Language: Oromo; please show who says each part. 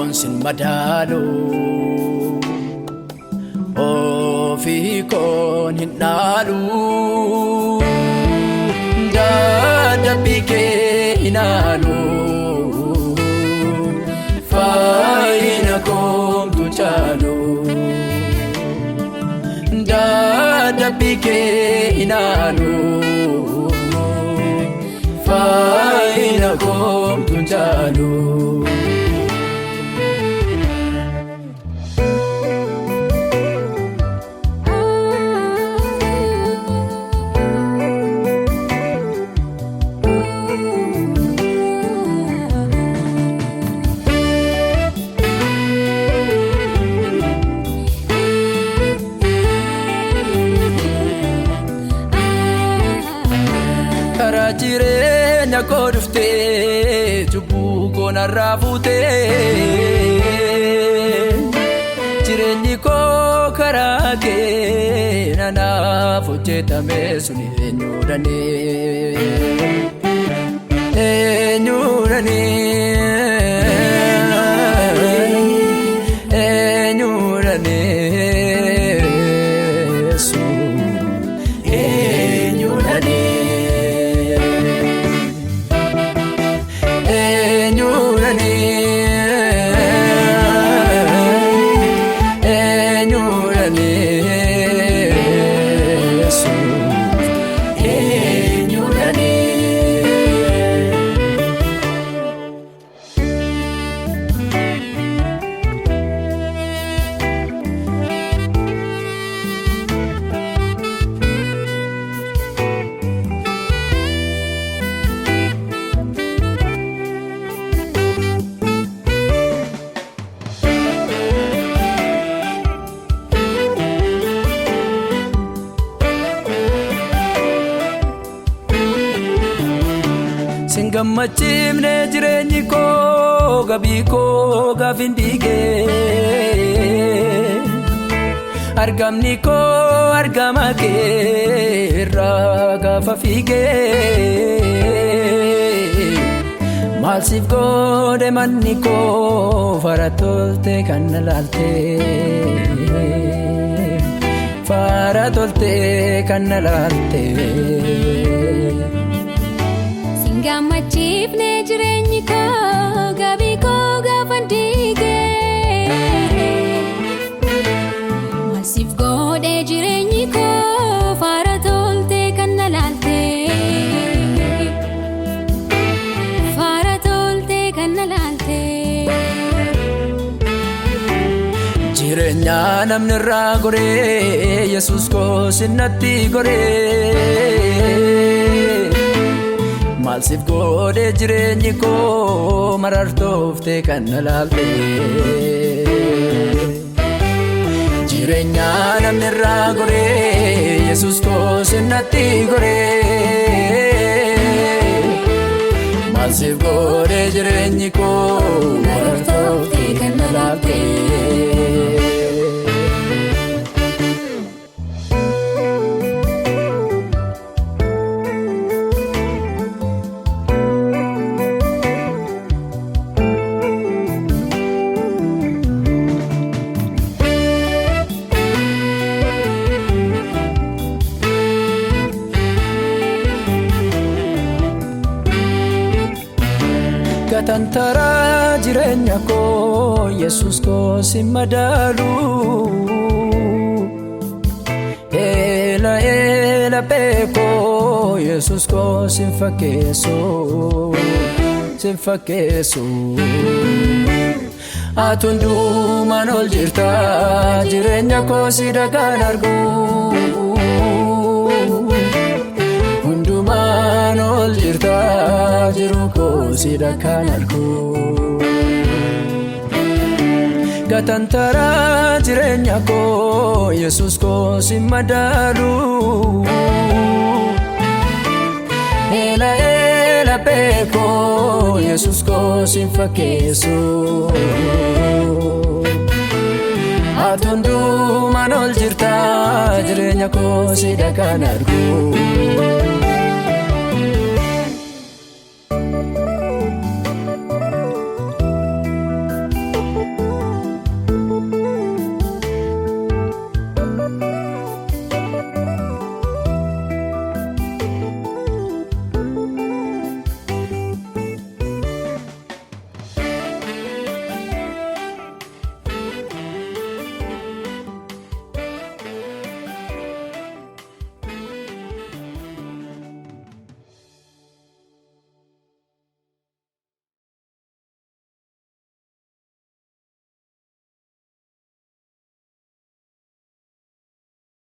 Speaker 1: Koon sin madaalu, ofii koon hin dhaalu, dadhabbii kee hin haalu, faayina koomtu caalu, dadhabbii kee hin haalu, faayina koomtu caalu. Karaa jireenya koo dhuftee, cubbuu koo narraa fuutee, jireenyi koo karaa kee nanaaf hojjetame sun eenyuudhani, eenyuudhani, eenyuudhani, sun eenyuudhani, eenyuudhani, eenyuudhani, sun eenyuudhani. Sin gammachiifne jireenyi koo, gabii koo gaafin diigee, argamni koo argama kee irraa gaafa fiigee, maal siif godhe manni koo, fara tolte kan na laalte, fara tolte kan na laalte.
Speaker 2: Sin gammachiifne jireenyi koo, gabii koo gaafan diigee, maal siif godhe jireenyi koo, faara tolte kan na laalte, faara tolte kan na laalte.
Speaker 1: Jireenya namni irraa goree, Yesuus koo sinnatti goree, maal siif godhe jireenyi koo, marartoofte kan na laalte. Jireenya namni irraa goree, Yesuus koo sinnatti goree, maal siif godhe jireenyi koo, marartoofte kan na laalte. Gatantaraa jireenya koo, Yesuus koo si madaalu. Eela eela beekoo, Yesuus koo sin fakkeessu, sin fakkeessu. Ati hundumaan ol jirta, jireenya koo si dhagaan argu. Hundumaan ol jirta, jiru koo si dhagaan argu. Gatantaraa jireenya koo, Yesuus koo si madaalu. Eela eela beekoo, Yesuus koo sin fakkeessu. Ati hundumaan ol jirta, jireenya koo si dhagaan argu.